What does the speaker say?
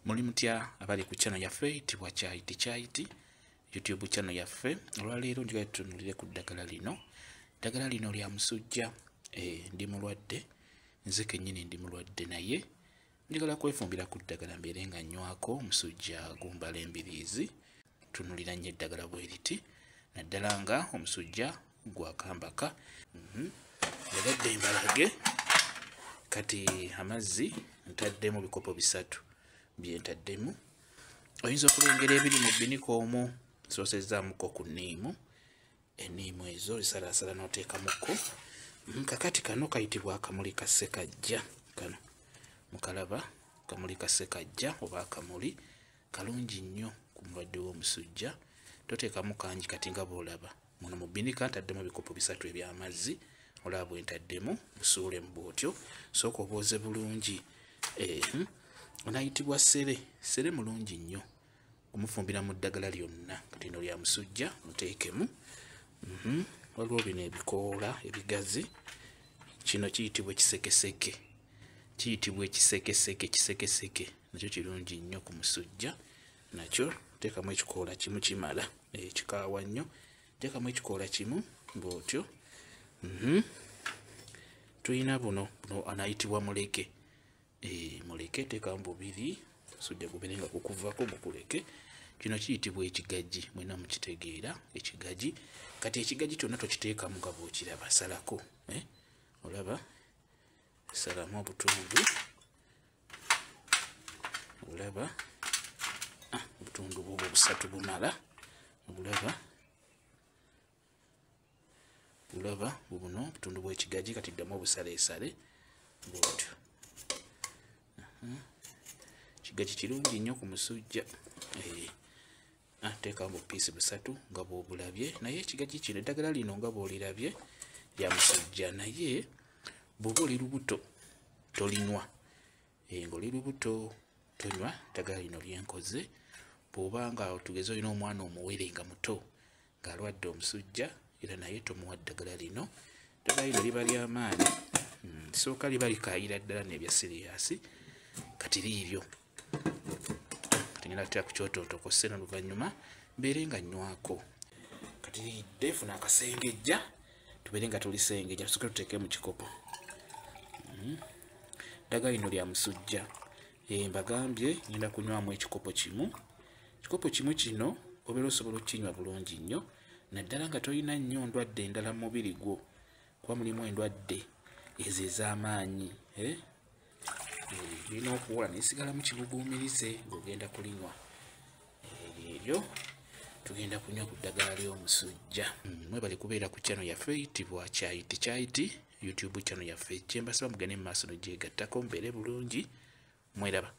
Muli mutya abali ku channel yaffe eyitibwa Kyayiti Kyayiti, YouTube channel yaffe. Olwaleero njagala tutunulire ku ddagala lino. Eddagala lino lya musujja. Ndi mulwadde, nze kennyini ndi mulwadde, naye njagala kwefumbira ku ddagala mbeere nga nnywako omusujja gumbala embiriizi. Tunulira nnyo eddagala bwe riti, naddala nga omusujja gwakambaka. Njagadde mbalage. Kati amazzi ntaddemu bikopo 3 bye ntaddemu. Oyinza okulengera ebiri mu bbinika omwo, nsoosezzaamukko ku nniimu. Enniimu ezo zisalaasala n'oteekamukko. Kakati kano kayitibwa akamuli ka ssekajja. Kano mukalaba, kamuli ka ssekajja oba akamuli kalungi nnyo ku mulwadde w'omusujja. Toteekamu kangi kati nga bw'olaba. Muno mu bbinika ntaddemu ebikopo 3 eby'amazzi, olaba bwe ntaddemu, busuulemu bw'otyo. Sooka obwoze bulungi. Onayitibwa ssere. Ssere mulungi nnyo kumufumbira mu ddagala lyonna. Kati lino lya musujja, muteekemu. Waliwo bino ebikoola ebigazi. Kino kiyitibwa ekisekeseke. Kiyitibwa ekisekeseke, kisekeseke. Nakyo kirungi nnyo ku musujja. Nakyo teekamu ekikoola kimu kimala. Kikaawa nnyo. Teekamu ekikoola kimu bw'otyo. Tuyina buno, buno anayitibwa muleke. Muleke teekamu bubiri, omusujja gubeere nga gukuvaako gukuleke. Kino kiyitibwa ekigagi, mwenna mukitegeera, ekigagi. Kati ekigagi kyonna tokiteekamu nga bw'okiraba, salako. Olaba? Salamu obutundu. Olaba? Obutundu bubwo busatu bumala. Olaba? Olaba bubuno obutundu bw'ekigagi, kati ddamu obusaleesale bw'otyo. Ekigagi kirungi nnyo ku musujja. Teekamu bupiisi 3 nga bw'obulabye. Naye ekigagi kino, eddagala lino nga bw'olirabye lya musujja, naye bw'oba oli lubuto tolinywa. Ng'oli lubuto tonywa ddagala lino lyenkoze. Bw'oba nga tugeze olina omwana omuwere nga muto ng'alwadde omusujja, era naye tomuwa ddagala lino. Eddagala lino liba lya maanyi. Lisooka liba likaayira ddala n'ebya siriyaasi. Kati liiryo. Kati ngenda kuteeka ku kyoto ntokose n'oluvannyuma mbeere nga nnywako. Kati liyidde, funa akasengejja, tubeere nga tulisengejja, tusooke tuteeke mu kikopo. Eddagala lino lya musujja. Mbagambye ngenda kunywamu ekikopo kimu. Ekikopo kimu kino obeera osobola okukinywa bulungi nnyo, naddala nga tolina nnyo ndwadde endala mu mubiri gwo, kuba mulimu endwadde ezo ez'amaanyi. Lirina okuwola naye sigalamu kibuguumirize ng'ogenda kulinywa. Eryo tugenda kunywa ku ddagala ly'omusujja. Mwebale kubeera ku channel yaffe eyitibwa Kyayiti Kyayiti, YouTube channel yaffe. Kye mbasaba mugende mu maaso n'ogyegattako, mubeere bulungi, mweraba.